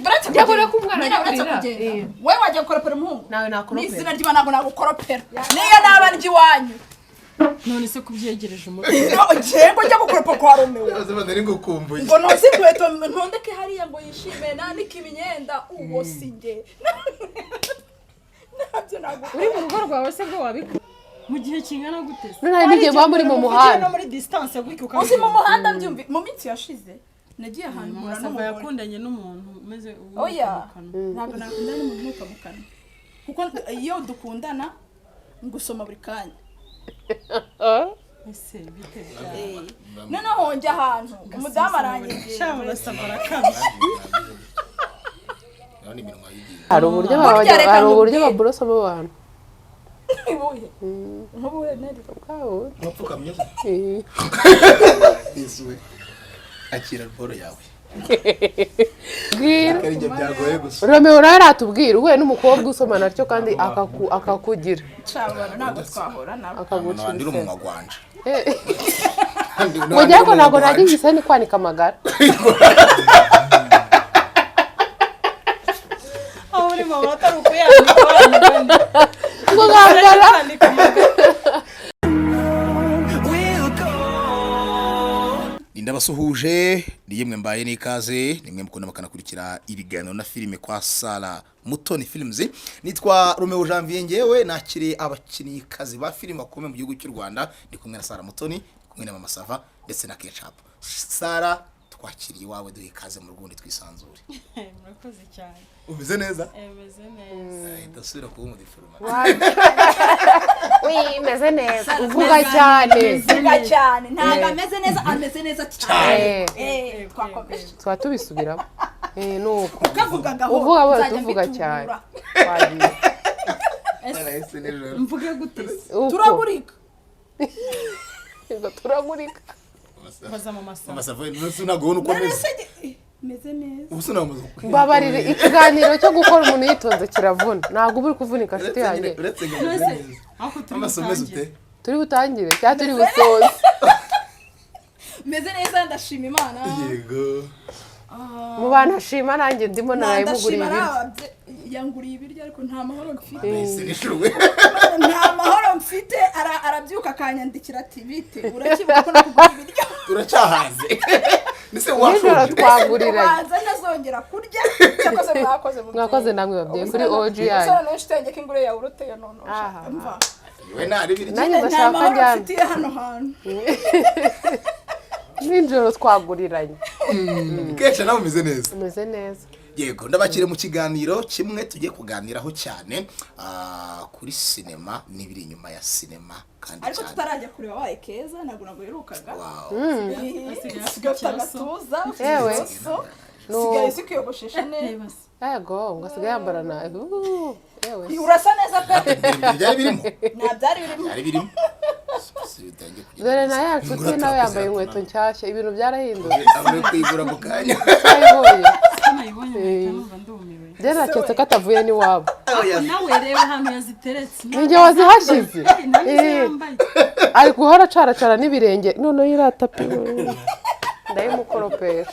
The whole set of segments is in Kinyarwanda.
Uretse Njya kugenda. kubona ko umwana Nyine ari uretse kurira. kugenda. Eh. Wowe wajya gukoropera umuhungu? Nawe nakoropera. N'izina ry'Imana, ntabwo nagukoropera niyo naba ndya iwanyu. None se kubyegereje umutwe? No, njyewe njya gukoropa kwa Romeo? Ubuzima nari ngukumbuye. Ngo noze inkweto, ntondeke hariya ngo yishime, nanike imyenda, uwo si njye, ntabyo ntabwo. Uri mu rugo rwawe se bwo wabikora mu gihe kingana gute se? None hari n'igihe muba muri mu muhanda. No muri distance gutyo. Uzi mu muhanda mbyumvi, mu minsi yashize nagiye ahantu mpura Sava n'umugore. yakundanye n'umuntu umeze Oya. mu kanwa. Ntabwo nakundana n'umuntu unuka mu kanwa, kuko iyo dukundana ngusoma buri kanya. Ese bite byawe? Noneho njya ahantu, umudamu aranyegera. Sha, urasaba arakabye. Urabona iminwa yigiye. Hari uburyo Burya reka hari uburyo nkubwire. baborosamo abantu. Ibuhe? Nk'ubuhe nari? Bwabo. Wapfukamye? Eh. Yesu we, akira boro yawe. Bwira. Ari njye byagoye gusa. Romeo nawe aratubwira uhuye n'umukobwa usoma naryo kandi akakugira Cabana, ntabwo twahora nabo. akaguca Wandira ibisebe. umunwa gwanje. Eh. Ngo njyewe ko ntabwo nagize isoni kwanika amagara. Aho uri mama atari ukuyanika wamugani. Ngo nkambara. Kwanika amagara. Ndabasuhuje, ni yemwe mbaye n'ikaze, nimwe mukunda bakanakurikira ibiganiro na filime kwa Sara Mutoni Films. Nitwa Romeo Janvier, ngewe nakiriye abakinnyikazi ba filime bakomeye mu gihugu cy'u Rwanda. Ndi kumwe na Sara Mutoni, ndi kumwe na Mama Sava ndetse na Ketchup. Sara, twakiriye iwawe, duhe ikaze mu rugundi twisanzure. Murakoze cyane. Umeze neza? Meze neza. Ndasubira kuba umudiforoma. Wi, meze neza, uvuga cyane. Vuga cyane, ntabwo ameze neza, ameze neza cyane. Eh, Eh, twakomeje. Tuba tubisubiramo. Eh, nuko Ukavuga gahoro. Uvuga buhoro, nzajya tuvuga mbitubura. cyane. Twagiye. Narahise nijoro. Mvuge gute se? Uko. Turagurika. Ngo turagurika. Baza mama Sava. Mama Sava, none ntabwo ubona uko ameze? None se meze neza? Ubu sinamaze. Mbabarire, ikiganiro cyo gukora umuntu yitonze kiravuna. Ntabwo uba uri kuvunika, nshuti yanjye. Uretse ngo ameze neza. Ariko turi Mama Sava, umeze butangire. ute? Turi butangire cyangwa turi busoze? Meze neza, ndashima Imana. Yego. Mu bantu ashima nanjye ndimo, narayimuguriye Ndashima ibiryo. Yanguriye ibiryo, ariko nta mahoro mfite. Nahise nijoro we. Nta mahoro mfite. Arabyuka akanyandikira ati: "Bite, urakibuka ko nakuguriye ibiryo?" Uracyahaze ndetse Nijoro washonje. twaguriranye. Ubanza ntazongera kurya. Cyakoze mwakoze mubyeyi. Mwakoze namwe babyeyi kuri OG yanyu. Umusore nawe inshuti yanjye ko ingure yawe uruteye none. Aha. Mva. We ntari ibiryo. Nanjye Nta ndashaka mahoro njyana. mfitiye hano hantu. Nijoro twaguriranye. Kenshi nawe umeze neza? Umeze neza. Yego, ndabakire mu kiganiro kimwe tugiye kuganiraho cyane kuri sinema n'ibiri inyuma ya sinema kandi Ariko cyane. tutarajya kureba, wabaye keza, ntabwo herukaga. Wow. Asigaye Usigaye ufite afite agatuza, ufite Yewe. ikiroso. No. Usigaye uzi kwiyogoshesha neza. Reba se. Yego, ngo asigaye yambara nabi. Yewe. Urasa neza pe. Ibyo byari birimo. Nta byari birimo. Byari birimo. Si bitangiye kugenda Dore neza. na ya nshuti Ingura nawe turakoze yambaye inkweto ratunana. nshyashya, ibintu byarahindutse. Avuye kuyigura mu kanya. Twayibonye. Se nayibonye mpita numva ndumiwe. Njye naketse ko atavuye n'iwabo. Nawe reba ahantu yaziteretse. Ni njye wazihashyize. Nta nizo Eh. yambaye. Ari guhora acaracara n'ibirenge, noneho iratapi ndayimukoropesha.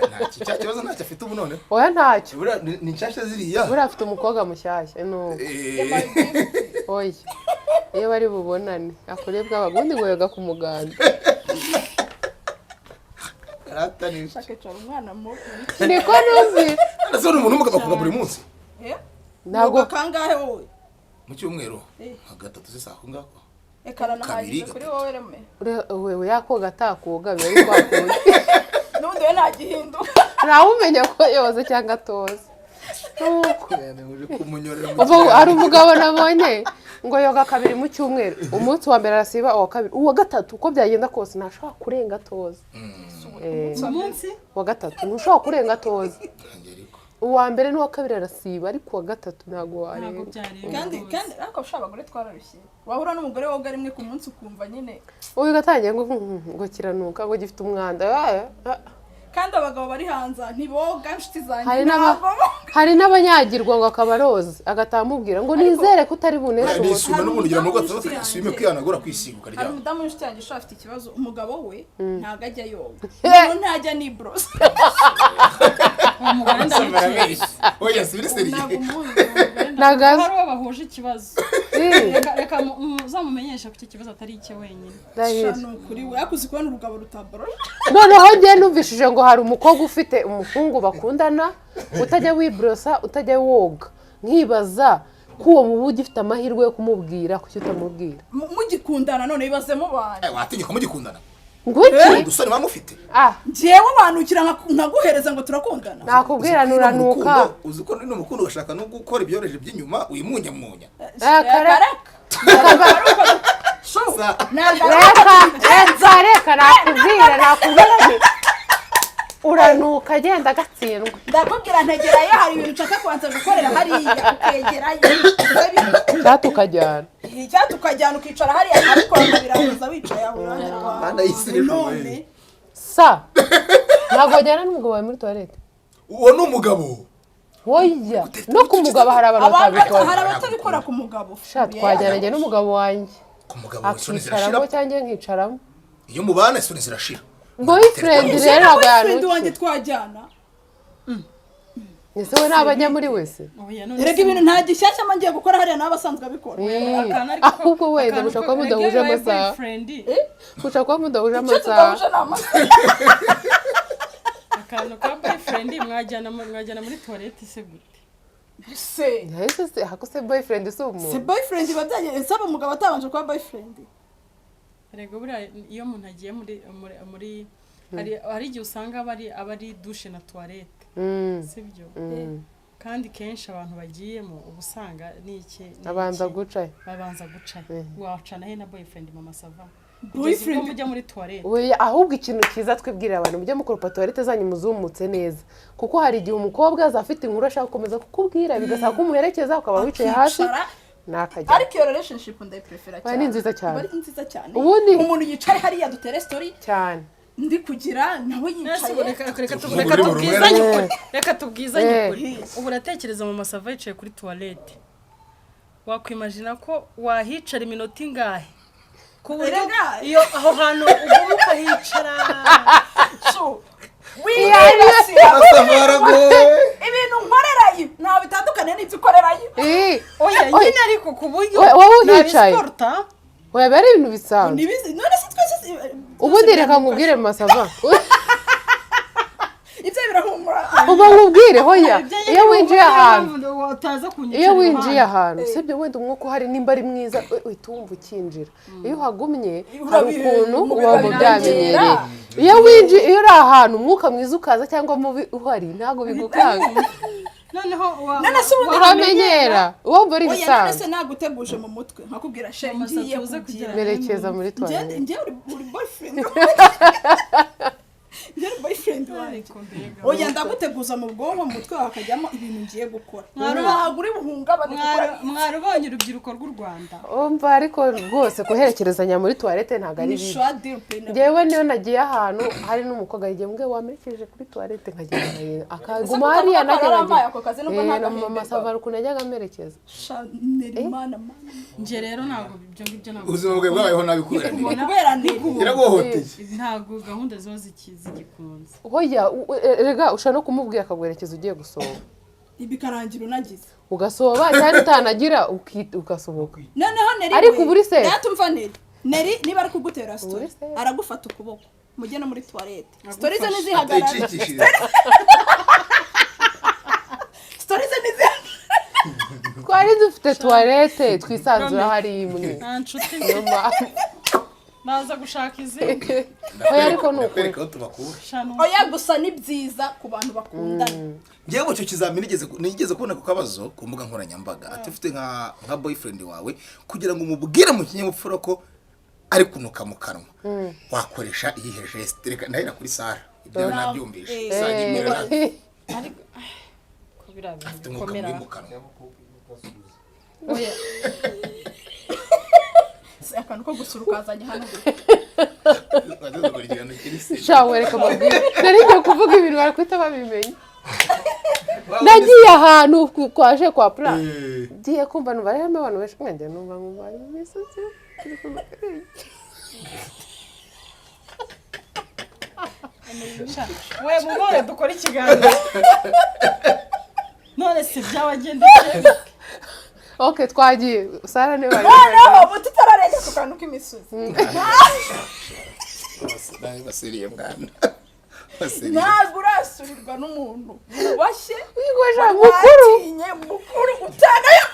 Ntacyo, cya kibazo ntacyo afite ubu noneho. Oya, ntacyo. Buriya ni nshyashya ziriya. Buriya afite umukobwa mushyashya nuko. Eh, Oya, iyo bari bubonane akore bwaba ubundi ngo yoga ku muganda. Aratanisha. Akicara umwana mubi. Niko numvise. Ese ni umuntu w'umugabo akoga buri munsi? Eh? Ntabwo. Woga kangahe wowe? Mu cyumweru Eh. nka gatatu se, aho ngaho. Reka ranahagije Kabiri, kuri gatatu. wowe reme. Wewe yakoga atakoga biba ari kwa kundi. N'ubundi we ntagihinduka. Ntawumenya ko yoze cyangwa atoze. Nuko Uje kumunyorera mu ubu hari umugabo nabonye ngo yoga kabiri mu cyumweru. Umunsi wa mbere arasiba, uwa kabiri, uwa gatatu, uko byagenda kose ntashobora kurenga atoza. Eh, Umunsi uwa gatatu ntushobora kurenga atoza. Nanjye ariko. Uwa mbere n'uwa kabiri arasiba, ariko uwa gatatu ntabwo ntabwo warenga. byarenga Kandi rwose. kandi ariko sha, abagore twararushye. Wahura n'umugore woga rimwe ku munsi ukumva nyine. Uyu gatangiye ngo ngo kiranuka, ngo gifite umwanda. Ah, ah. Kandi abagabo bari hanze aha ntiboga, inshuti zanjye. Hari n'aba Ntabwo boga. Hari n'abanyagirwa ngo akaba aroze, agataha amubwira ngo nizere ko utari buneshe Ni umutwe. isume n'ubundi ugira mu rugo Hari umudamu atatu isume w'inshuti kwihanagura, kwisiga Hari ukaryama. umudamu w'inshuti yanjye ushobora afite ikibazo, umugabo we ntabwo ajya yoga, noneho ntajya niborosa. Uwo mugore ndamukiye. Oya, si biri sérieux. Ntabwo umuzi uwo mugore. Ntabwo azi. Hari uwo bahuje ikibazo. Reka muzamumenyeshe ko icyo kibazo atari icye wenyine. Ndahiro. Ni ukuri we yakuze kubona urugabo rutaboroshe. Noneho njye numvishije ngo hari umukobwa ufite umuhungu bakundana utajya wiborosa, utajya woga, nkibaza ko uwo mubu ugifite amahirwe yo kumubwira, kuki utamubwira? Mugikundana none ibaze mubanye. Eh, watinyuka mugikundana? Nguki? Udusore muba mufite. Ah. Njyewe wanukira nkaguhereza ngo turakundana. Nakubwira nuranuka. Uzi ko no mukundo ugashaka no gukora ibyoroheje by'inyuma wimunyamunya. Reka. Reka. Reka, reka, reka, nakubwira nti uranuka, agenda agatsindwa. Ndakubwira ntegerayo, hari ibintu nshaka kubanza gukorera hariya, ukegerayo. Cyangwa tukajyana. Cyangwa tukajyana, ukicara hariya nkabikora, nkabirahuza wicaye aho iruhande rwawe. Mana y'isi n'ijuru. None Sa ntabwo wajyana n'umugabo wawe muri toilette. Uwo ni umugabo. Woya, no ku mugabo hari abantu Abantu batabikora. hari abatabikora ku mugabo. Sha, twajyana njye n'umugabo wanjye. Ku mugabo isoni Akicaramo zirashira. cyangwa nkicaramo. Iyo mubana isoni zirashira. Boyfriend rero ntabwo Boyfriend wanjye yanukiye. twajyana. Ese we ntabwo ajya muri wese? Oya, none Erega se- ibintu nta gishyashya mba ngiye gukora hariya nawe asanzwe abikora. Akantu ariko- Ahubwo wenda akantu mushobora kuba mudahuje erega iyo amasaha. boyfriend, Mushobora kuba mudahuje Icyo amasaha. tudahuje ni amasaha. Akantu ka boyfriend mwajyana muri toilette se gute? Se Ese se hako se boyfriend si se umuntu? Boyfriend biba byagenze nsaba umugabo atabanje kuba boyfriend. Erega buriya iyo umuntu agiye muri hari igihe usanga aba ari douche na toilette, sibyo? Kandi kenshi abantu bagiyemo uba usanga ni iki ni Abanza iki? guca. Babanza guca. Wacana he na boyfriend, mama sava? Boyfriend- Kugeza ubwo mujya muri toilette. Oya, ahubwo ikintu cyiza twibwirira abantu, mujye mukoropa toilette zanyu muzumutse neza, kuko hari igihe umukobwa aza afite inkuru ashaka gukomeza kukubwira, bigasaba ko umuherekeza ukaba wicaye hasi Akicara. nakajya. Ariko iyo relationship ndayiprefera Oya, cyane. ni nziza cyane. Iba ari nziza cyane. Ubundi- Umuntu yicaye hariya dutere story, Cyane. ndi kugira nawe Ese ubu yicaye. reka Ubu reka uri mu tubwizanye rumwe. ukuri, reka tubwizanye ukuri. Ubu uratekereza mu masava yicaye kuri toilette, wakwimagina ko wahicara iminota ingahe ku buryo Erega. iyo aho hantu uguma ukahicara? Shu, wibasira ibintu nkorerayo ntawe bitandukanye n'ibyo ukorerayo. Eh, Oya. Oya. Nyine ariko ku buryo Oya, wowe uhicaye. nabisiporta. Oya, biba ari ibintu bisanzwe. Ntibizi none se twese Ubundi reka nkubwire mu masava. Ibyo birahumura. Uba nkubwire, hoya, iyo winjiye ahantu utaza kunyicara iyo winjiye iruhande. ahantu, sibyo, wenda umwuka uhari nimba ari mwiza, uhita wumva ukinjira. Iyo uhagumye hari ukuntu umubiri uba urabimenyera. byamenyereye. Iyo winjiye, iyo uri ahantu umwuka mwiza ukaza cyangwa mubi uhari, ntabwo bigukanga. Noneho None se ubundi Uramenyera, wumva ari Oya, none ibisanzwe. se naguteguje mu mutwe nkakubwira chéri, Mama, ngiye tuze kugira kugira- Merekeza muri toilette. Njye uri boyfriend, njye uri boyfriend wanjye. Ariko mbega. Oya, ndaguteguza mu bwonko, mu mutwe wawe hakajyamo ibintu ngiye gukora, ntabwo uri buhungabane gukora. Mwarubonye urubyiruko rw'u Rwanda. Umva, ariko rwose guherekerezanya muri toilette ntabwo ari Ni bibi. shwa deal pe. Njyewe niyo nagiye ahantu hari n'umukobwa, igihe mbwe wamerekeje kuri toilette, nkagenda nkagenda akaguma Ese hariya kuko nanjye yari amaye nkagenda. ako kazi nubwo Eh, nta na mama gahemberwa. Sava ukuntu yajyaga amerekeza. Sha, neri mana mana. Njye rero ntabwo ibyo ngibyo ntabwo Ubuzima bwawe bwabayeho nabi kubera Ni nini? kubera neri. Yaraguhohoteye. Ntabwo gahunda ziba zigikunze. Hoya, erega ushobora no kumubwira akaguherekeza ugiye gusohoka. Bikarangira unagize. Ugasohoba cyangwa utanagira ugasohoka. Noneho neri Ariko we, uba uri safe. natumva neri, neri niba ari kugutera story, Uri safe. aragufata ukuboko mujye no muri toilette, story ze Agufashe. ntizihagarara. Atayicikishije. Story ze ntizihagarara. Twari dufite toilette twisanzura hari imwe. Nta nshuti. Niyo mpamvu. Naza gushaka izindi. Oya, ariko ni ukuri. Ndakwereka aho tubakura. Shano. Oya, gusa ni byiza ku bantu bakundana. Ngewe icyo kizamini nigeze kubona ku kabazo ku mbuga nkoranyambaga, ati ufite nka boyfriend wawe, kugira ngo umubwire mu kinyabupfura ko ari kunuka mu kanwa, wakoresha iyihe geste? Reka ndahera kuri Sara, ibyawe nabyumvishe. Sara imera nabi. Ariko ko biriya bintu Afite umwuka bikomera. mubi mu kanwa. Oya. Si akantu ko gusura ukazanye hano. Wageze kuri ikiganiro kiri se. Sha, wereka babwire, nari ngiye kuvuga ibintu barakwita babimenya. Nagiye ahantu kwaje kwa plan, ngiye kumva numva harimo abantu benshi, nkanjye numva nkumva harimo imisozi. We mubore dukora ikiganiro none si byabagendekeye. Ok, twagiye. Sara niba Noneho ubu tutararenga ku kantu k'imisozi. Baseriye mwana, baseriye. Ntabwo urasurirwa n'umuntu wubashye, wigosha mukuru, watinye mukuru utanayo.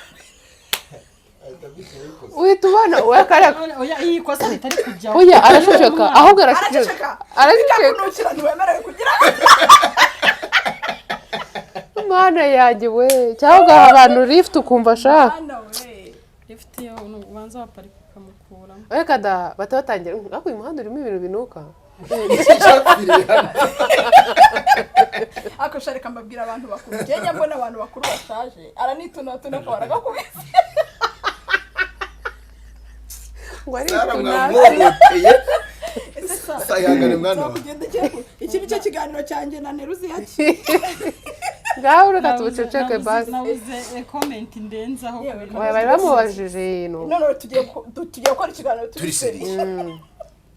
Uhita ubona we kariya. None oya, iyi kosa ritari kujyaho. Oya, araceceka ahubwo, araceceka. Araceceka. Araceceka. Bikakunukira, ntiwemerewe kugira. Mana yanjye we, cyangwa ugaha abantu lift ukumva ashaka. Mwana we. Lift yo ubanza waparika ukamukuramo. Reka da, bahita batangira, ariko uyu muhanda urimo ibintu binuka. Cyapfiriye hano. Ariko sha, reka mbabwira, abantu bakuru, njye njya mbona abantu bakuru bashaje aranitunatuna akaba aragakubise. Ngo Sara aritunaka. mwamwogoteye. Ese sa Sayangane mwana wawe. Nzakugendekeye iki nicyo kiganiro cyanjye na Neruzi yaki. Ngaho reka tubuceceke basi. Nabuze comment ndenzaho ku Yewe, bintu. Oya, bari bamubajije ibintu. None tugiye gukora ikiganiro Turi sérieux.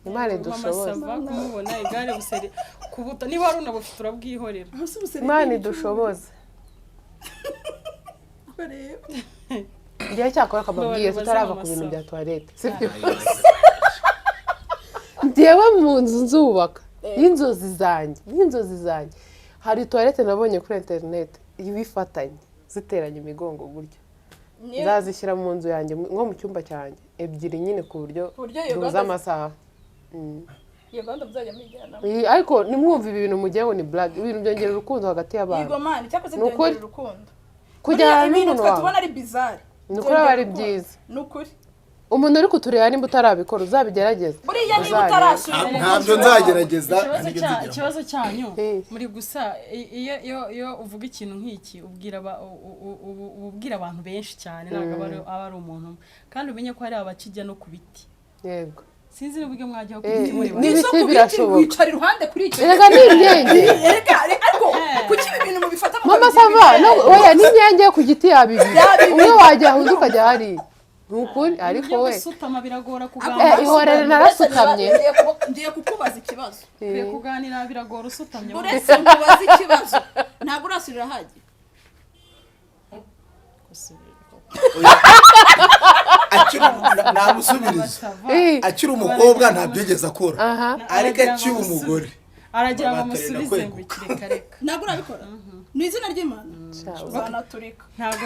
Imana Mama idushoboze. Sava kumubona igare buseri kubuta, niba wari unabufite urabwihorera. Aho si ubuseri? Imana idushoboze. Bareba. Igihe cyakora akababwiye Mbabarira, tutarava ku ubaze bintu mama. bya toilette, sibyo? Njyewe mu nzu nzubaka y'inzozi zanjye hari toilette nabonye kuri interineti ibifatanye, ziteranye imigongo gutya. Nzazishyira mu nzu yanjye, nko mu cyumba cyanjye, ebyiri nyine, ku buryo Ku buryo iyo duhuza gahunda- amasaha. Iyo gahunda muzajya muyijyanamo. Iyi, ariko nimwumva ibi bintu mugiye ngo ni blague, ibintu byongera urukundo hagati y'abantu. Yego mani, cyakoze Ni ukuri. byongera urukundo. Kujyana Buriya ibintu n'umuntu twe wawe. tubona ari bizarre, Ni ukuri aba ari byiza. Ni ukuri. Umuntu uri kutureba, nimba utarabikora uzabigerageze. Buriya niba Uzarebe. utarasura Ntabyo nzagerageza. Ikibazo Ntabyo nzigera. ikibazo cyanyu muri gusa iyo uvuga ikintu nk'iki ubwira ubwira abantu benshi cyane, ntabwo aba ari umuntu umwe, kandi umenye ko hari abakijya no ku biti. Yego. Sinzi n'uburyo mwajyaho ku biti muri N'ibiti Izo ku biti, birashoboka. wicara iruhande kuri icyo. Erega ni imyenge. Erega ariko kuki ibi bintu mubifata Mama mukabigira Sava ibintu? no, oya, n'imyenge yo ku giti yabibiri. Yabibiri. Umwe wajya undi ukajya hariya, ni ukuri ariko Ibyo we gusutama biragora Eh, ihorere, narasutamye. Ngiye kukubaza ikibazo. Ukwiye kuganira biragora usutamye. Uretse nkubaze ikibazo, ntabwo urasubira hajya? Gusubira. Akiri namusubiriza. Sava. Akiri umukobwa ntabyo yigeze akora, Aha. ariko Aragira ngo akiri umugore aragira ngo babatarira amusubize ngo kweguka. iki, reka reka. Ntabwo urabikora, ni izina ry'Imana uzanaturika. Ntabwo.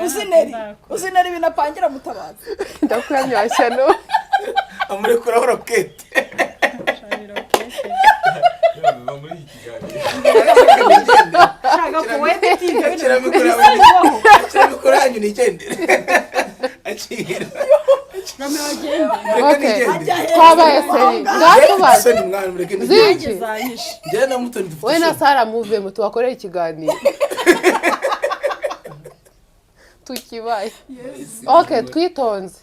Uzineri, uzineri ibintu apangira mutabazi. Ndakuramya washyano. Amurekuraho rokete. Biva muri iki kiganiro. Shaka kuweditinga. Akira mikoro yanyu nigendere, akira. Romeo agende. Mureke Okay. nigendere. Twabaye sérieux, ngaho. Isoni mwana, mureke nigendere. Ziki. Zanyishe. Njyewe na Mutoni dufite We na isoni. Sara muvemo tubakorere ikiganiro tukibaye. Ok, twitonze,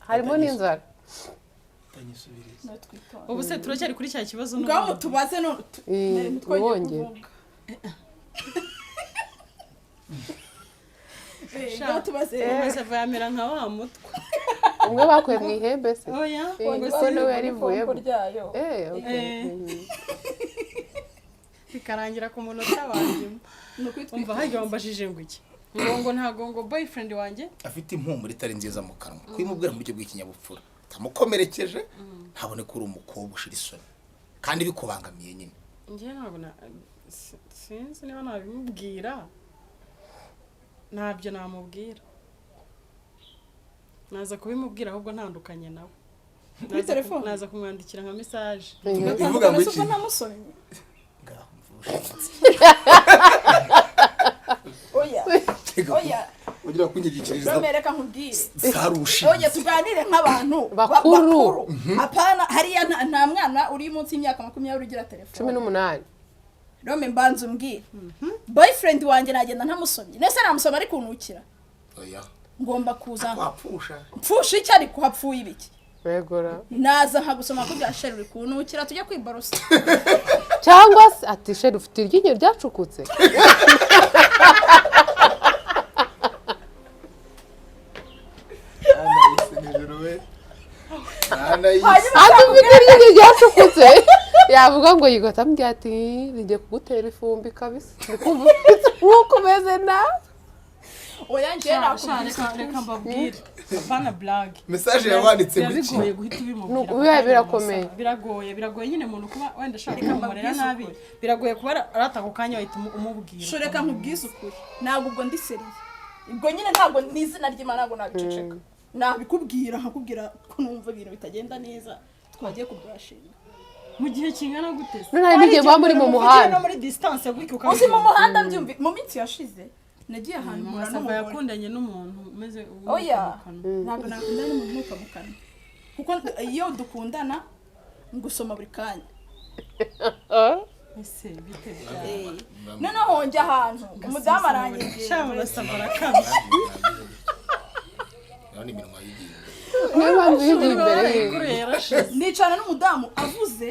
harimo n'inzara. Utanyisubiriza. Ubu se turacyari kuri cya kibazo Ngaho n'ubundi? mutubaze none Eh, ntitwongere wongere. kuvuga. Ngaho tubaze. Maze ava yamera nka wa mutwe. Umwe bakuye mu ihembe se? Oya. Eh, Ngo kuko si nawe yarivuyemo. Ryayo. Eh, okay. Eh. Bikarangira ku munota wa nyuma. Ni ukwitwika. Umva, harya wambajije ngo iki, ngo ntabwo ngo boyfriend wanjye Afite impumuro itari nziza mu kanwa, kuyimubwira mu buryo bw'ikinyabupfura utamukomerekeje, ntabone ko uri umukobwa ushira isoni kandi bikubangamiye nyine. Njye ntabwo na sinzi niba nabimubwira, ntabyo namubwira, naza kubimubwira ahubwo ntandukanye nawe. Kuri telefone? Naza kumwandikira nka message. Ivuga ngo Ese iki? ubwo namusomye? Ngaho mvushe. Oya, oya. Ugira kunyigikiriza. Romeo, reka nkubwire. Sara ubushinzi. Oya, tuganire nk'abantu Bakuru. Apana hariya nta mwana uri munsi y'imyaka 20 ugira telefone. 18. Rome, mbanza umbwire, boyfriend wanjye nagenda ntamusomye, nese namusoma ari kunukira? Oya. Ngomba kuza Wapfusha. mpfusha iki? Ariko hapfuye ibiki? Begora. Naza nkagusoma kubwira, chéri, uri kunukira, tujye kwiborosa. Cyangwa se ati chéri, ufite iryinyo ryacukutse. Anayise nijoro we, Anayise. Ati ufite iryinyo ryacukutse, yavuga ngo yigota, ambwira ati rigiye kugutera ifumbi kabisa, ndi kumva ufite umwuka umeze nabi. Oya, njyewe Sha, sha, nakubwiza reka reka mbabwire, apana blague. Message yawanditse Biba mu ki? bigoye guhita ubimubwira Ni ako biba kanya. birakomeye. Musaba. Biragoye, biragoye nyine. Umuntu kuba wenda ashaka kumumurera nabi, biragoye kuba arata ako kanya wahita umubwira. Sho, reka nkubwize ukuri, ntabwo ubwo ndi sérieux. Ubwo nyine ntabwo n'izina ry'Imana, ntabwo nabiceceka, nabikubwira, nkakubwira ko numva ibintu bitagenda neza, twagiye kuburashinga. Mu gihe kingana gute se? None hari n'igihe muba muri mu Muvugiye muhanda. no muri distance gutyo Uzi ukabwira. mu muhanda mbyumvi, mu minsi yashize nagiye ahantu mpura Masava n'umugore. yakundanye n'umuntu umeze Oya. mu kanwa. Ntabwo nakundana n'umuntu unuka mu kanwa, kuko iyo dukundana ngusoma buri kanya. Ese bite byawe? Noneho njya ahantu, umudamu aranyegera. Sha, Masava arakabye. Urabona iminwa yigiye. Niyo mpamvu yigiye imbere yiwe. Kure yarashize. Nicarana n'umudamu avuze,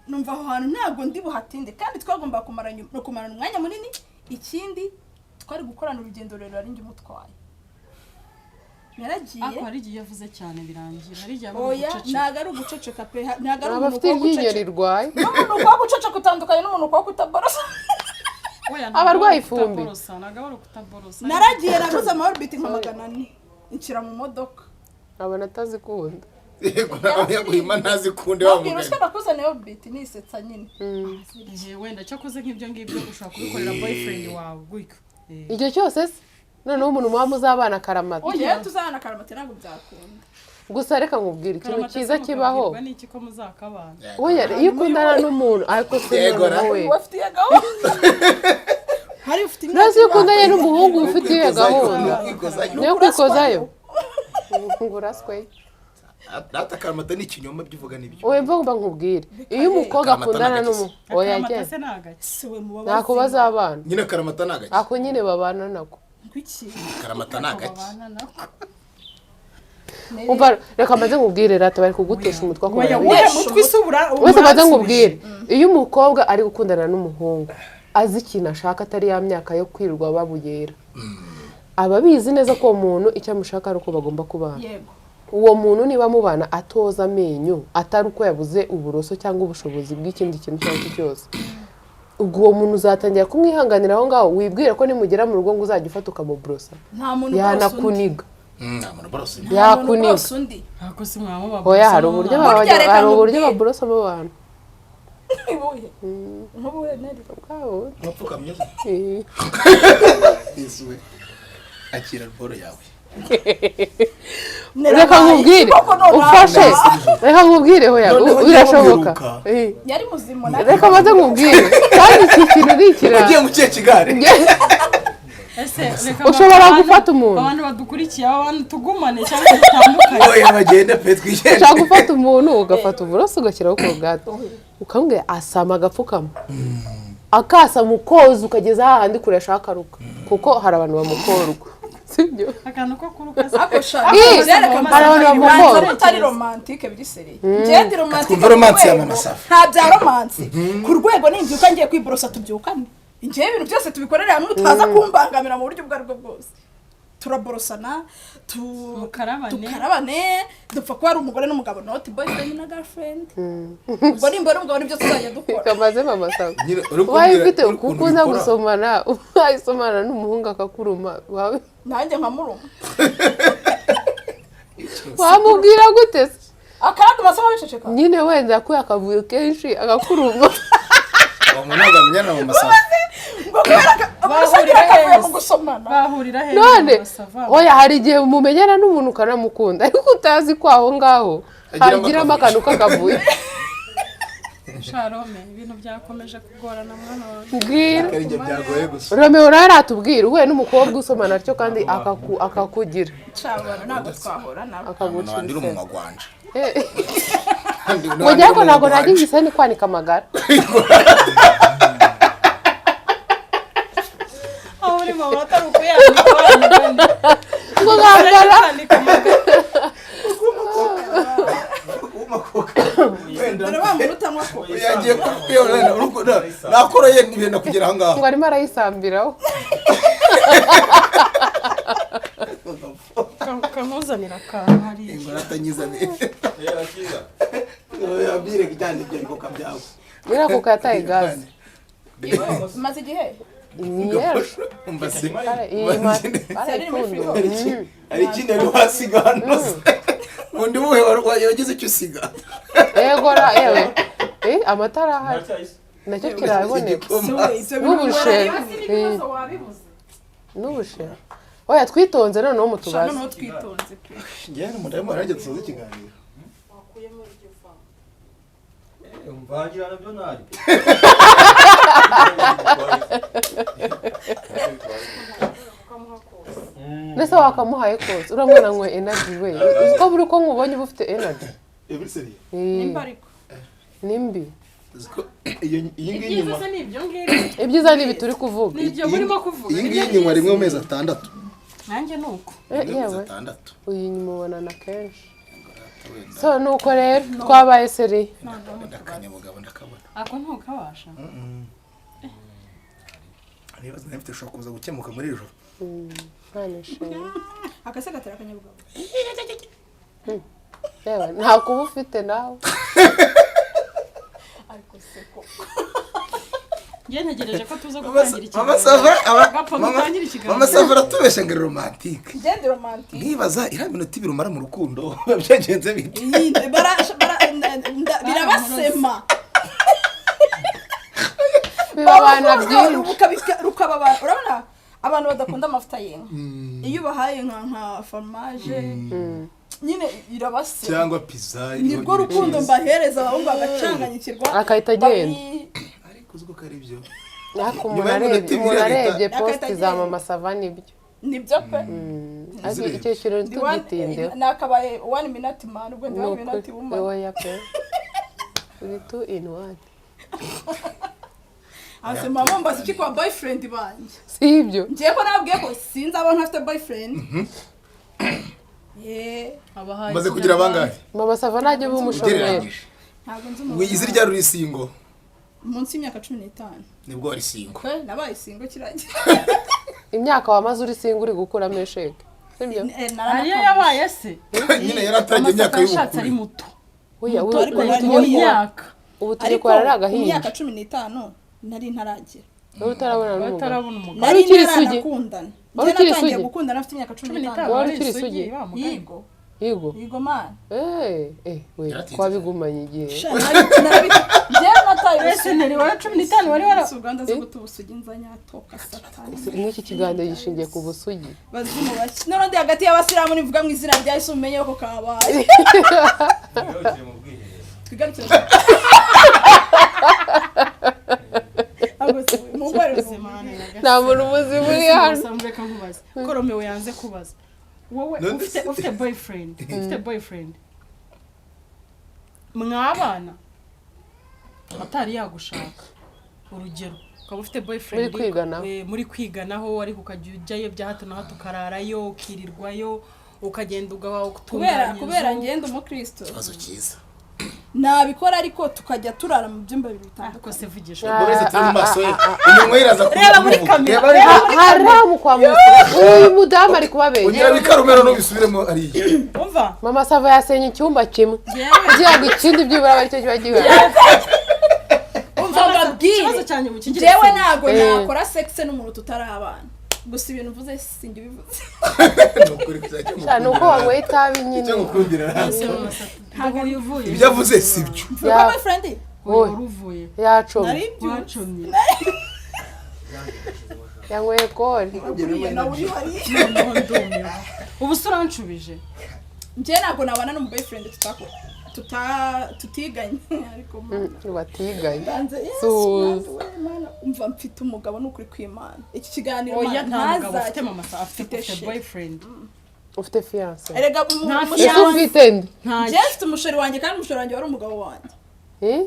numva aho hantu ntabwo ndi buhatinde, kandi twagomba kumarana umwanya munini. Ikindi, twari gukorana urugendo rurerure, ari njye umutwaye. Yaragiye. Ariko hari igihe yavuze cyane birangira, hari igihe aba Oya. guceceka. Ntabwo ari uguceceka pe, ntabwo ari Aba umuntu afite wo iryinyo guceceka. rirwaye. N'umuntu wo guceceka utandukanye n'umuntu wo kutaborosa. Oya, Aba ntabwo arwaye ari ifumbi. ukutaborosa, ntabwo ari ukutaborosa. Naragiye, naguze amaorbit nka 400, inshyira mu modoka. Abona atazikunda. Yego, nawe yaguhima ntazikunde wa Nabwira mugani. uswa nakuzaniye orbit, nisetsa nyine. Igihe wenda cyakoze nk'ibyo ngibyo ushobora kubikorera boyfriend wawe gutyo. Igihe cyose se noneho umuntu muba muzabana akaramata? Oya. Njyewe tuzabana akaramata ntabwo byakunda. Gusa reka nkubwire ikintu Karamata cyiza se kibaho. mukabwirwa n'iki ko muzakabana? Oya, iyo ukundana n'umuntu ariko se Yego, noneho we Ubu afitiye gahunda, hari ufite imyaka Ntazi iyo ukundanye n'umuhungu ufite iyihe gahunda? Kwikozayo. Niyo kwikozayo ngo uraswe. Data, akaramata ni ikinyoma, ibyo uvuga nibyo. Oya, mva nkubwire, iyo umukobwa Akaramata akundana ni agaki. n'umu oya Akaramata njye se ni agaki? Si we muba ntako bazabana. Nyine akaramata ni agaki. Ako nyine babana nako. Kuki? Akaramata ni agaki. Babana nako. Umva, reka maze nkubwire rata, bari kugutesha umutwe ako Oya, barabizi. wowe mutwe isubura. Wese maze nkubwire, iyo umukobwa ari gukundana n'umuhungu azi ikintu ashaka, atari ya myaka yo kwirirwa babuyera, aba abizi neza ko uwo muntu icyo amushaka ari uko bagomba kubana. Uwo muntu niba mubana atoza amenyo, atari uko yabuze uburoso cyangwa ubushobozi bw'ikindi kintu icyo ari cyo cyose, ubwo uwo muntu uzatangira kumwihanganira aho ngaho, wibwira ko nimugera mu rugo ngo uzajya ufata ukamuborosa? Nta muntu uborosa undi. Yanakuniga. Nta muntu uborosa undi. Nta muntu Yakuniga. uborosa undi. Ntabwo si mwaba. Oya, hari uburyo Burya reka hari uburyo nkubwire. baborosamo abantu. Ubuhe nk'ubuhe nari? Bwabo. Wapfukamye. Eh. Yesu we, akira boro yawe. Reka nkubwire, ufashe, reka nkubwire, hoya. Noneho Birashoboka. ntiwamuheruka. Eh. Yari muzima. Reka maze nkubwire, kandi iki kintu ni ikirara. Ugiye mu kihe kigare? Ese reka Ushobora gufata umuntu. Abantu badukurikiye, aba bantu tugumane cyangwa dutandukanye? Oya, bagende pe, twigende. Ushaka gufata umuntu, ugafata uburoso ugashyiraho Colgate, ukamubwira asama agapfukama, akasama, ukoza ukageza hahandi kure ashaka aruka, kuko hari abantu bamukorwa, sibyo? Akantu ko kuruka se? Ako shaka. Ih, hari abantu bamukorwa. Banza utari romantique biri sérieux. Njye ndi romantique Twumve romance ku ya rwego- Mama Safa. Nta bya romance. Ku rwego nimbyuka ngiye kwiborosa tubyukane, njyewe ibintu byose tubikorere hamwe, utaza kumbangamira mu buryo ubwo aribwo bwose. Turaborosana tu Mukarabane. Tukarabane, dupfa kuba ari umugore n'umugabo, not boyfriend na girlfriend. Ubwo nimba ari umugabo nibyo tuzajya dukora. Kamaze Mama Safa. Nyine, uri Ubaye kumbwira- ufite uri ukuntu ukunda ubikora. gusomana, ubaye usomana n'umuhungu akakuruma, Nanjye nkamuruma. Wamubwira gute se? Akandi masomo biceceka. Nyine wenda yakuye akavuyo kenshi agakuruma. Uwo muntu ntabwo amenyana na Mama Safa. Ngo kubera Bahurira akavuyo heza. mu gusomana. Bahurira he? None Basava. oya, hari igihe mumenyana n'umuntu ukanamukunda, ariko utazi ko aho ngaho Agiramo hagiramo akantu k'akavuyo. Sharome, ibintu byakomeje kugorana mwana wawe. Mbwira. Ari njye byagoye gusa. Romeo nawe aratubwira, uhuye n'umukobwa usomana atyo kandi akakugira Cabana ntabwo twahora nabo. akaguca Ntabwo ndira ibisebe. umunwa gwanje. Eh, ngo njye ariko ntabwo najya igiseni kwanika amagara. Aho uri mama atari ukuyanika wanywa. Ngo nkambara. Kwanika amagara. Dore wa muntu utanywa ko Yagiye kwa Nakoroye ntibenda kugera aha ngaha. Ngo arimo arayisambiraho. Kamuzanira akantu hariya. Ngo aratanyizane. Eh, akiza. Yabwire cyane ibyo bikoka byawe. Iriya kuka yataye gaze. Maze igihe. Ni yejo. Umva se. Barayipfunduye. Hari ikindi wari wasiga hano se? Undi wuhe wagize icyo usiga? Yego ra, yewe. Eh, amatara ahari. Ntacyahise. Nacyo kiraboneka. Igikoma. N'ubushera. N'ibibazo wabibuze. N'ubushera. Oya, twitonze noneho mutubaze. Noneho twitonze pe. Njyewe n'umudamu warangiye dusoza ikiganiro. Wakuyemo iryo vanga. Eh, umvangira nabyo nari. Ukamuha kose. Mbese wakamuhaye kose, uriya mwana anywe energy we. Uzi ko buri uko nkubonye uba ufite energy. Every seriye. Nimba ariko. Ni mbi. Uzi ko iyi ngiyi Ibyiza inyuma. se ni ibyo ngibyo. Ibyiza ni ibi turi kuvuga. Ni ibyo murimo kuvuga. Iyi ngiyi inyuma rimwe mu mezi 6. Nanjye ni uko. Eh, Rimwe mu mezi yewe 6. uyu nyuma ubonana kenshi. So nuko rero twabaye seri. Ndakanyamugabo ndakabona. Ako ntukabasha. Ibibazo nari mfite bishobora kuza gukemuka muri iri joro. Nta nishimwe. Akase gatera akanyabugabo. Yewe nta kuba ufite nawe. Ariko se ko. Njye ntegereje ko tuza gutangira Mama ikiganiro. Sava, Gapfa dutangire ikiganiro. Mama Sava aratubeshya ngo ari romantike. Ngende romantic. Nkibaza iriya minota ibiri umara mu rukundo byagenze bite? Birabasema. Bibabana byinshi. Rukababana. Urabona abantu badakunda amavuta y'inka. Iyo ubahaye nka fromage nyine irabasema. Cyangwa pizza. Nirwo rukundo mbahereza abahungu bagacanganyikirwa. Akahita agenda. Ariko uzi ko ari byo. Ariko Nyuma y'iminota umuntu ibiri arebye agahita posti za agenda. Mama Sava nibyo. Nibyo pe. Ariko icyo kintu tugitindeho. Nakabaye 1 minute man, ubwo ndi Ni 1 ukuri. minute woman. Oya pe. Uri 2 in 1. Ase mama mbaza iki kwa boyfriend banjye. Si ibyo. Ngiye ko nabwiye ko sinzi abo ntafite boyfriend. Eh, Abahaye Umaze kugira bangahe? Mama Sava ntajya uba umushomeri. Ugereranyije. ntabwo nzi umuntu. Wigize irya ruri singo. Munsi y'imyaka 15. Nibwo wari singo. Pe nabaye singo kirangiye. Imyaka wamaze uri single uri gukuramo esheke. Sibyo? Ariyo yabaye se. Nyine yaratangiye imyaka Amasaka yashatse ari y'ubukure. muto. Oya, Muto ariko ubu yari tugiye mu kubara. myaka. Ubu tugiye Ariko kubara ari mu agahinja. myaka 15 nari ntaragira. Wari utarabona n'umugabo. Batarabona umugabo. Nari ukiri isugi? ntaranakundana. Wari Njye ukiri natangiye isugi? gukundana afite imyaka 15. Wari ukiri isugi? Yigo. Yigo. Yigo man. Eh, eh, we Yaratinze. twabigumanye igihe. Sha, njyewe nataye Ese nari wari 15 wari wara Si Uganda zo guta ubusugi nzanyatoka satani. N'iki kiganiro gishingiye ku busugi. Bazimu bake. None ndi hagati y'abasilamu nivuga mu izina rya Yesu mumenye ko kabaye. Twigarukire mu bwiherero. Twigarukire. Ahubwo se, mumbarire Nta muntu muzima uri hano. Reka nkubaze. Ko Romeo yanze kubaza. Wowe None ufite se- ufite boyfriend, ufite boyfriend. Mwabana atari yagushaka. Urugero, ukaba ufite boyfriend Muri kwiganaho. muri kwiganaho ariko ukajya ujyayo bya hato na hato ukararayo, ukirirwayo, ukagenda ugawa Kubera kubera ngenda umukristo. Ikibazo cyiza. Nabikora ariko tukajya turara mu byumba bibiri bitandukanye. Ariko se vugisha. Buri wese turi mu maso ye. Iminwa ye iraza Reba muri kuvuga. kamera. Reba muri Haramu kwa Musa. Uyu mudamu ari kubabeshya. Ongera bikarumero n'ubisubiremo ariya. Umva. Mama Sava yasenye icyumba kimwe. Yewe. Kugira ngo ikindi byibura abe aricyo kiba gihari. Umva mbabwire. Ikibazo cyanjye mukigire. Njyewe ntabwo Eh. nakora sex n'umuntu tutarabana. Gusa ibintu mvuze sinjye ubivuze. Ni ukuri kuzajya Sha, ni uko wanyweye itabi nyine. Icyo ngukundira hasi. Ntabwo uvuye. Ibyo avuze si byo. Mvuga Ya. boyfriend? Wowe. Wari uvuye. Yacomye. Nari mbyutse. Wacomye. Yanyweye kore. Uriya nawe uri hariya. Noneho ndumiwe. Ubu se uranshubije. Njye ntabwo nabana n'umu boyfriend tutiganye ariko mana. Batiganye. Ndanze yes, Suhuza. Mana, we, Mana. Umva mfite umugabo ni ukuri kw'Imana. Iki kiganiro Oya Mana, nta mugabo ntazajye- ufite mama sa afite Mfite ufite sheri. boyfriend. Ufite fiance. Erega Nta Ese umusheri wanjye ufite nde? Nta Njye mfite umusheri wanjye kandi umusheri wanjye wari umugabo wanjye. Eh?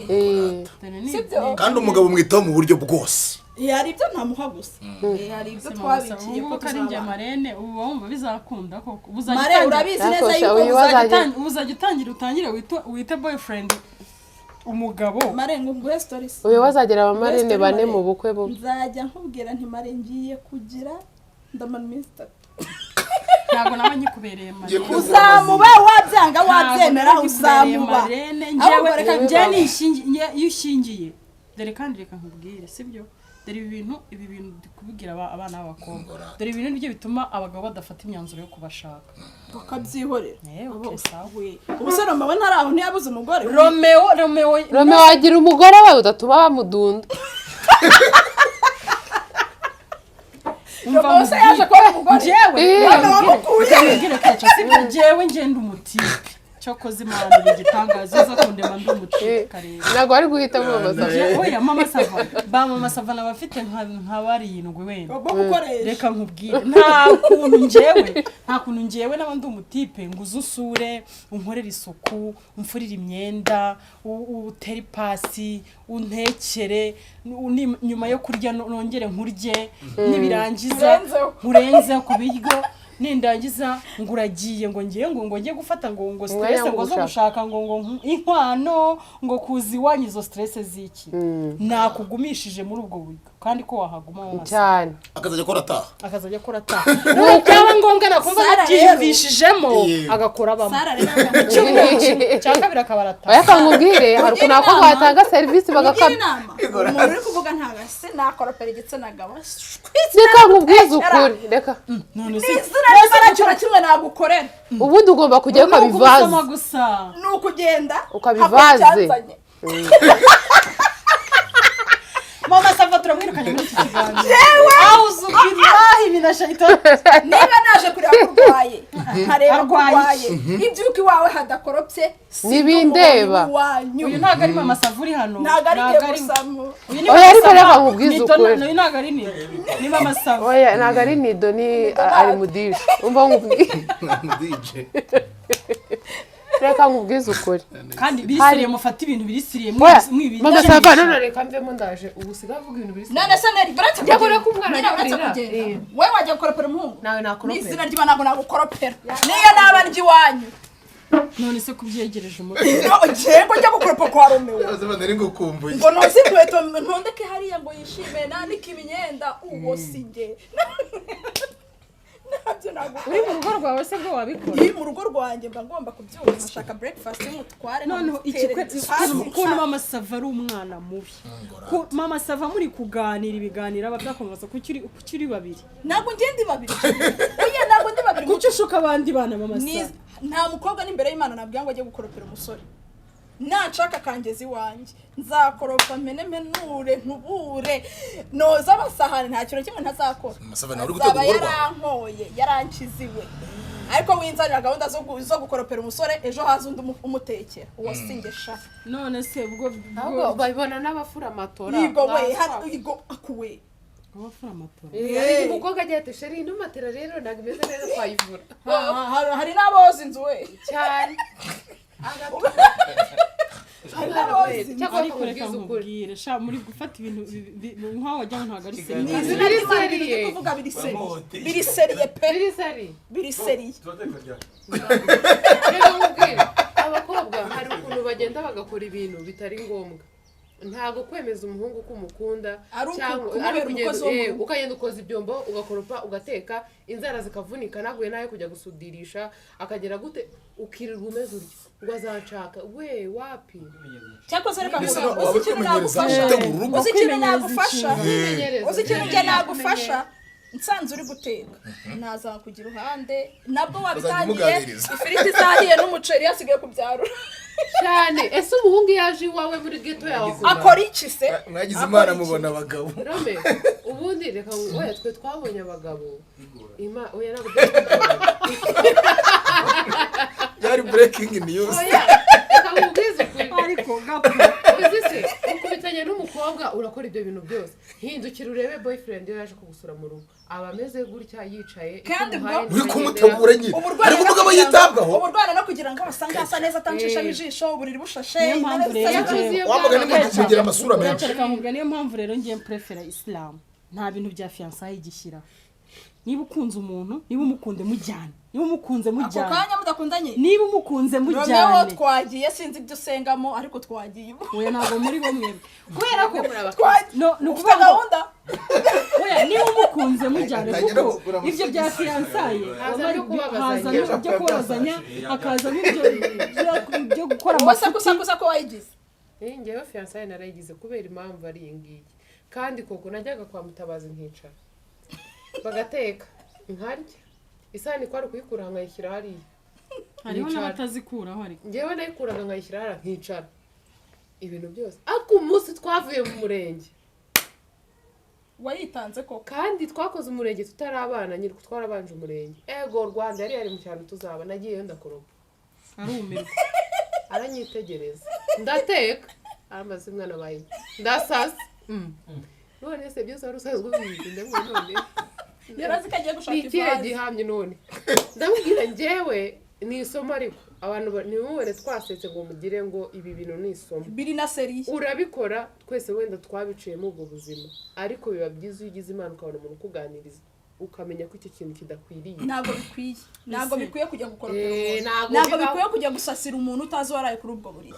Eh. Sibyo? Kandi umugabo umwitaho mu buryo bwose. Hari ibyo ntamuha gusa. Hari ibyo twabikiye ko ko ari njye tuzabana. Marene ubu wumva bizakunda koko. Ubu uzajya Mare utangira- urabizi neza Yakosha, yuko uyu uzajya wazajya- ubu uzajya utangira utangire wite boyfriend. Umugabo. Mare, ngo nguhe stories. Uyu bazagera abamarene bane mu bukwe bo. Nzajya nkubwira nti: "Mare, ngiye kugira, ndamara iminsi 3." Ntabwo naba nyikubereye Ngiye marene. kuba- Uzamuba, wabyanga wabyemera, Ntabwo naba nyikubereye uzamuba. marene. Ahubwo Njyewe reka njyewe iyo ushyingiye, dore kandi reka nkubwire, sibyo? Dore ibi bintu ndi kubibwira abana b'abakobwa. Ngora. Dore ibintu nibyo bituma abagabo badafata imyanzuro yo kubashaka. Bakabyihorera. Okay, sawa. Ubu se Romeo ntari aho, ntiyabuze umugore? Romeo, Romeo. Rome, wagira umugore we udatuma bamudunda. Umva. Romeo se yaje kubona umugore? Njyewe Romeo wamukuye. Reka nkubwire, Keca, sibyo? Njyewe ngenda umutipe, cyokoze Imana iri igitangaza, uza kundema ndi umutipe kareba. Ntabwo wari guhitamo Mama Sava. Oya, Mama Sava, ba Mama Sava nabafite nka barindwi wenda. Bo gukoresha. Reka nkubwire, nta kuntu njyewe naba ndi umutipe ngo uze usure, unkorere isuku, umfurire imyenda, utere ipasi, untekere, nyuma yo kurya nongere nkurye, nibirangiza Nkurenzeho. nkurenze ku biryo, nindangiza ngo uragiye, ngo ngiye ngo njye gufata ngo stress wo ngo zo gushaka. Gushaka ngo inkwano, ngo kuza iwanyu, izo stress z'iki? Nakugumishije muri ubwo buryo kandi ko wahaguma mu masaha. Cyane. Akazajya akora ataha. Akazajya akora ataha, byaba ngombwa nakumva Sara rero. yabyiyumvishijemo Yego. agakora abamo. Sara rero akamubwira. Icyumweru kimwe cya kabiri akaba arataha. Oya, kamubwire, hari ukuntu abakobwa batanga serivisi Mugira bagakabya. inama umuntu uri kuvuga, ntabwo se nakoropera igitsina gabo. Reka nkubwize ukuri, reka. None se Izina ry'imana na kimwe nagukorera. Ubundi ugomba kujyayo ni ukubisoma ukabivaze. gusa. Ni ukugenda Ukabivaze. nkakora icyanzanye. Mama Sava turamwirukanye muri iki kiganiro. Auzu billahi minashaitan. Niba naje kureba ko urwaye, nkareba ko Arwaye. urwaye, ibyuka iwawe hadakoropye, si Ntibindeba. iwanyu. Uyu ntabwo ari Mama Sava uri hano. Ntabwo ari njye gusa Uyu ni Oya, Mama ariko Sava. reka nkubwize Nito- ukuri. Uyu ntabwo ari Nito, ni Mama Sava. Oya, ntabwo ari Nido, ni ari mudishe. Umva nkubwire. DJ. Reka nkubwize ukuri. Kandi biri sérieux, mufate ibintu biri sérieux. Oya, Mwibi. Mama Sava, none reka mvemo, ndaje. Ubu usigaye avuga ibintu biri None se neri uretse Njya kugenda, kureka umwana nyine uretse akurira. kugenda, wowe wajya gukoropera umuhungu? Nawe nakoropera. N'izina ry'Imana, ntabwo nagukoropera niyo naba ndya iwanyu. None se kubyegereje umutwe? No, njyewe njya gukoropa kwa Romeo? Nari ngukumbuye. Ngo noze inkweto, ntondeke hariya ngo yishime, nanike imyenda, uwo si njye, ntabyo ntabwo. Uri mu rugo rwawe se bwo wabikora? Iri mu rugo rwanjye mba ngomba kubyuka nkashaka breakfast y'umutware. Noneho ukuntu Mama Sava ari umwana mubi. Mama Sava muri kuganira ibiganiro aba byakomeza, kuki uri babiri? Ntabwo njye ndi babiri, oya, ntabwo ndi babiri. Kuki ushuka abandi bana, Mama Sava? Nta mukobwa n'imbere y'Imana nabwira ngo ajye gukoropera umusore. Nashaka akangeza iwanjye, nzakoropa, mene menure, nkubure, noza amasahani, nta kintu kimwe ntazakora. Masava, nawe uri Azaba gutegura urugo rwawe. yarankoye, yarankiziwe, ariko winzanira gahunda zo gukoropera umusore, ejo haza undi umutekera, uwo singesha. None se ubwo Ahubwo babibona n'abafura amatora. Yigo we, hano yigo akuwe. Abafura amatora. Hari umukobwa agira ati: "Chéri, ino matera rero ntabwo imeze neza, twayivura." Hari n'aboza inzu we. Cyane. Hari n'aboza inzu. Cyakora Ariko reka nkubwize ukuri. nkubwire sha, muri gufata ibintu nk'aho wagira ngo ntabwo ari Ni sérieux. izina Biri ry'Imana, ibintu sérieux. ndi kuvuga biri sérieux, biri sérieux pe. Biri sérieux. Biri sérieux. Turateka ryari? Reka nkubwire, abakobwa hari ukuntu bagenda bagakora ibintu bitari ngombwa. Ntabwo kwemeza umuhungu ko umukunda Ari cyangwa kumubera ari ukugenda umukozi wo mu rugo. ukagenda ukoza ibyombo, ugakoropa, ugateka, inzara zikavunika, naguye nayo kujya gusudirisha, akagera gute, ukirirwa umeze utyo ngo azanshaka we, wapi. Cyakoze reka Mbese nkubwire, waba uzi uri ikintu kwimenyereza nagufasha? gutegura urugo. Uzi ikintu Kwimenyereza nagufasha? Kwimenyereza. Uzi ikintu njye nagufasha? Nsanze uri guteka, nazakugira iruhande, nabwo wabitangiye. Umuganiriza. Ifiriti zahiye n'umuceri hasigaye kubyarura. Cyane. Ese umuhungu iyo aje iwawe muri ghetto yawe akora Akora iki se? Mwagize Akora Imana iki? mubona abagabo. Rome, ubundi reka, oya, twe twabonye abagabo ima, oya, ntabwo byari. Byari breaking news. Oya, reka nkubwize ukuri. Ariko gapo. Uzi se ukubitanye n'umukobwa urakora ibyo bintu byose, hindukira urebe boyfriend iyo yaje kugusura mu rugo, aba ameze gutya yicaye, icyo Kandi umuhaye ubwo- Uri ntibagenderaho. kumutegura nyine. Ubu urwana Ariko no umugabo kugira ngo- yitabwaho. Ubu urwana no kugira ngo asange hasa neza, atanshishamo ijisho, uburiri bushashe, Niyo mpamvu intebe zisa rero neza. Yakoze iyo Wa mugani bwabaga. mugira amasura menshi. Reka nkubwira, niyo mpamvu rero ngiye prefera Islam, nta bintu bya fiançailles igishyira. Niba ukunze umuntu, niba umukunde mujyane, niba umukunze Ako mujyane, kanya mudakundanye. Niba umukunze Romeo, mujyane. twagiye, sinzi ibyo usengamo, ariko twagiye. Oya, ntabwo muri bo mwebwe, kubera ko Twagiye. No, ni Ufite ukuvuga ngo gahunda. Oya, niba umukunze mujyane, Atangira kuko kugura ibyo bya fiançailles Haza no kubabazanya. haza n'ibyo kubabazanya, hakazamo ibyo byo gukora Wowe se amafuti. kusakuza ko wayigize? Njyewe fiançailles narayigize kubera impamvu ari iyi ngiyi. Kandi koko najyaga kwa Mutabazi nkicara, bagateka nkarya, isahani kwari kuyikura nkayishyira hariya. Hariho Nicara. n'abatazikuraho ariko. Njyewe nayikuraga nkayishyira hariya nkicara, ibintu byose. Ariko umunsi twavuye mu murenge, Wayitanze koko. Kandi twakoze umurenge tutari abana nyiri, twarabanje umurenge. Ego Rwanda yari mu cyaro tuzaba. Nagiyeyo ndakoropa. Arumirwa. Aranyitegereza, ndateka, aramaze umwana bayi, ndasasa. None se byose wari usanzwe ubizi? Ndamubwira none Yari azi ko agiye gushaka ni ikihe ivaze. gihamye? None ndamubwira njyewe ni isomo, ariko abantu ntibimubone twasetse ngo mugire ngo ibi bintu ni isomo. Biri na sérieux. Urabikora, twese wenda twabiciyemo ubwo buzima, ariko biba byiza iyo ugize Imana ukabona umuntu ukuganiriza, ukamenya ko icyo kintu kidakwiriye. Ntabwo bikwiye, ntabwo Ese- bikwiye kujya gukoropera umuntu. Ntabwo Ntabwo bibaho. bikwiye kujya gusasira umuntu utazi waraye kuri ubwo buriri.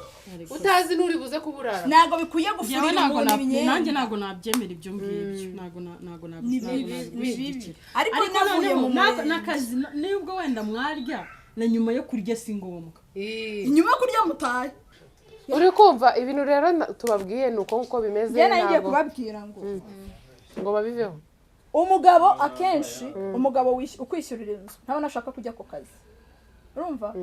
Utazi n'uri buze kuburara. Ntabwo bikwiye Njyewe gufurira ntabwo umuntu imyenda. nanjye ntabwo nabyemera ibyo ngibyo, ntabwo ntabwo Ni ntabwo bibi, ni bibi. nabishyigikira. Ariko Ariko navuye noneho mu murenge. n'akazi nubwo wenda mwarya, na nyuma yo kurya si ngombwa. Nyuma yo kurya mutahe. Uri kumva ibintu rero tubabwiye ni uko nguko bimeze. Njye nari ngiye Ntabwo kubabwira ngo ngo babiveho. Umugabo akenshi, umugabo ukwishyurira inzu ntabona ashaka kujya ku kazi, urumva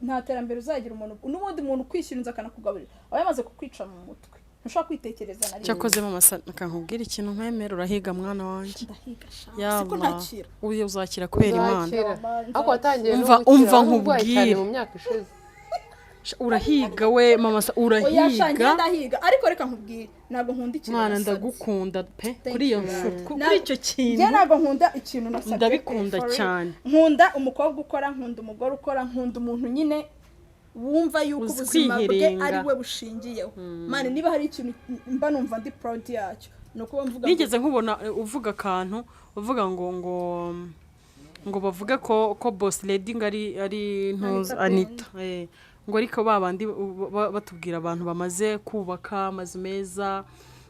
nta terambere uzagira. Umuntu n'ubundi muntu ukwishyura inzu akanakugaburira aba yamaze kukwica mu mutwe, ntushobora kwitekereza na rimwe. Cyakoze mama, kankubwira ikintu nkwemera, urahiga mwana wanjye. Ndahiga sha, Yaba siko ntakira. Uyu uzakira kubera Imana. Uzakira. Ariko watangiye no Umva- gukira, umva wari urwaye cyane nkubwire. mu myaka ishize. Sha, urahiga we mama sa, Oya sha, njye urahiga. ndahiga, ariko reka nkubwire, ntabwo nkunda ikintu Mwana, nasabye. ndagukunda pe Thank kuri iyo you. nshuro, kuri icyo Njye kintu. ntabwo nkunda ikintu nasabye pe, Ndabikunda for real. cyane. Nkunda umukobwa ukora, nkunda umugore ukora, nkunda umuntu nyine wumva yuko Uzi ubuzima bwe kwihiringa. ari we bushingiyeho. Mani, niba hari ikintu mba numva ndi proud yacyo, ni ukuba mvuga ngo Nigeze nkubona uvuga akantu, uvuga ngo bavuge ko boss lady ngo ari ntuzi Anita. Anita, ngo ariko ba bandi batubwira abantu bamaze kubaka amazu meza,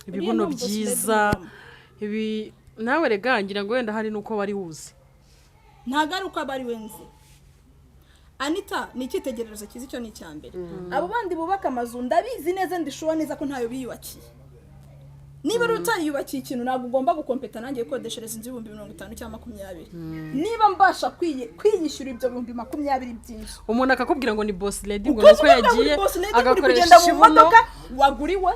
ibibuno Uriya ni boss lady byiza. mama. Ibi nawe rega ngira ngo wenda hari n'uko wari wuzi. Ntabwo ari uko aba ari we nzi. Anita ni icyitegererezo cyiza, icyo ni icya mbere. Abo bandi bubaka amazu, ndabizi neza, ndishuwa neza ko ntayo biyubakiye. Niba uri utariyubakiye ikintu, ntabwo ugomba gukompeta nanjye gukodeshereza inzu 50,000 cyangwa 20, niba mbasha kwiyishyura ibyo 20,000 byinshi. Umuntu akakubwira ngo ni boss lady, ngo Ukoze nuko ukavuga ngo yagiye uri boss lady, uri agakoresha kugenda mu ikibuno. modoka waguriwe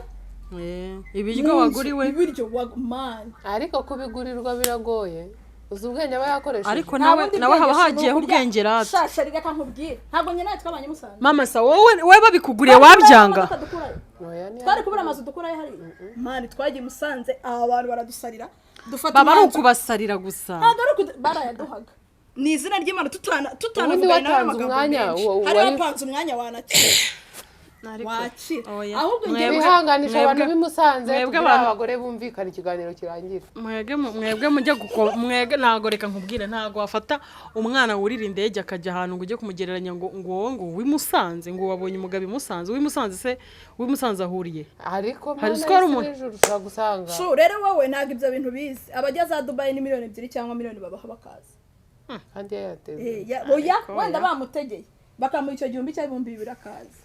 Ibiryo mu nzu, waguriwe. Ibiryo mani. Ariko kubigurirwa biragoye, uzi ubwenge aba yakoresheje. Ariko Nta nawe bundi nawe haba bwenge, si hagiyeho ukurya. ubwenge rata. Shasha, reka nkubwire, ntabwo njye nawe twabanye Musanze. Mama sa, wowe wowe babikuguriye wabyanga? Twari kubura imodoka dukurayo. Oya, ni Twari kubura amazu dukurayo hariya. Mani, twagiye Musanze, aba bantu baradusarira, dufata Baba ari umwanzuro. ukubasarira gusa. Ntabwo ari barayaduhaga, ni izina ry'Imana, tutana Ubundi tutanavugana nawe watanze amagambo umwanya, menshi. Hari wapanze umwanya, wanakira, wakira. Oya. Ahubwo njye Wihanganisha abantu Mwebwe- b'i Musanze, mwebwe tugire abagore bumvikana, ikiganiro kirangira. Mwebwe mwebwe mujya guko mwebwe, ntabwo, reka nkubwire, ntabwo wafata umwana wurira indege akajya ahantu ngo ujye kumugereranya ngo wowe ngo w'i Musanze, ngo wabonye umugabo i Musanze, w'i Musanze se, w'i Musanze ahuriye Ariko Hari mana uzi ko hari y'isi umuntu- n'ijuru, ushobora gusanga Shu, rero wowe ntabwo ibyo bintu bizi. Abajya za Dubayi ni 2 miliyoni cyangwa miliyoni babaha bakaza. Kandi yayateze. Oya, Ariko wenda oya. bamutegeye bakamuha icyo gihumbi cyangwa 2000 akaza.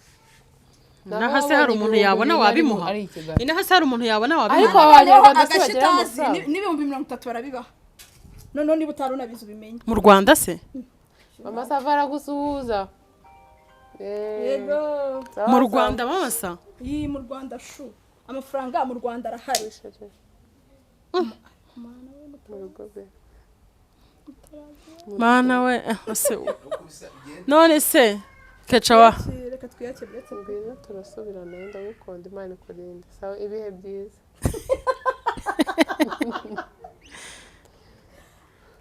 Inaha se hari umuntu yabona wabimuha? Ari i Kigali. Inaha se hari umuntu yabona wabimuha? Ariko Abanyarwanda si bagira Agashitazi amafaranga. n'30,000 barabibaha. Noneho niba utari unabizi ubimenye. Mu Rwanda se? Mama Sava aragusuhuza. Yego. Sawa, Mu sawa. Rwanda, mama sa? Iyi mu Rwanda shu, amafaranga mu Rwanda arahari. Mu rugo be. Mana we, ese none se keca wa Reka twiyakire uretse Ngwino turasubirana, ndagukunda, Imana ikurinde. Sawa, ibihe byiza.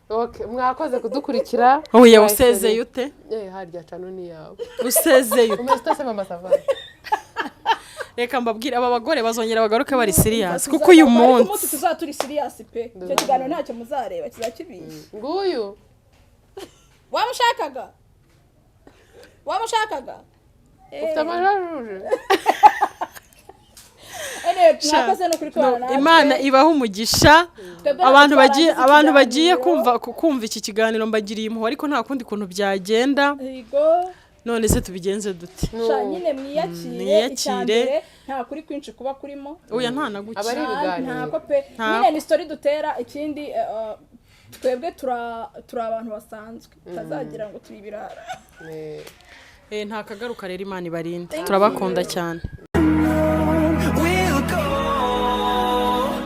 Okay, mwakoze kudukurikira. Oya, usezeye ute? Harya cano ni yawe. Usezeye ute? Umeze ute se, mama Sava? Reka mbabwire, aba bagore bazongera bagaruke bari serious, kuko uyu Ariko munsi umunsi tuzaba turi serious pe. Icyo kiganiro ntacyo muzareba, kizakibishye. Nguyu. Wamushakaga, wamushakaga. Ufite amajajuje. Anyway, mwakoze no kuri kubana No, natwe. Imana ibaha umugisha. Twebwe ntabwo Abantu bagiye, twarangiza abantu bagiye ikiganiro. kumva iki kiganiro, mbagiriye impuhwe, ariko nta kundi kuntu byagenda. Yego. None se tubigenze dute? Sha nyine, mwiyakire. Mwiyakire. Icya mbere, nta kuri kwinshi kuba kurimo. Oya, nta na guke. Aba ari ibiganiro. Ntako pe. Ntako. Nyine ni story dutera. Ikindi, twebwe turi abantu basanzwe, tutazagira ngo turi ibirara. Nta kagaruka rero. Imana ibarinde, turabakunda cyane.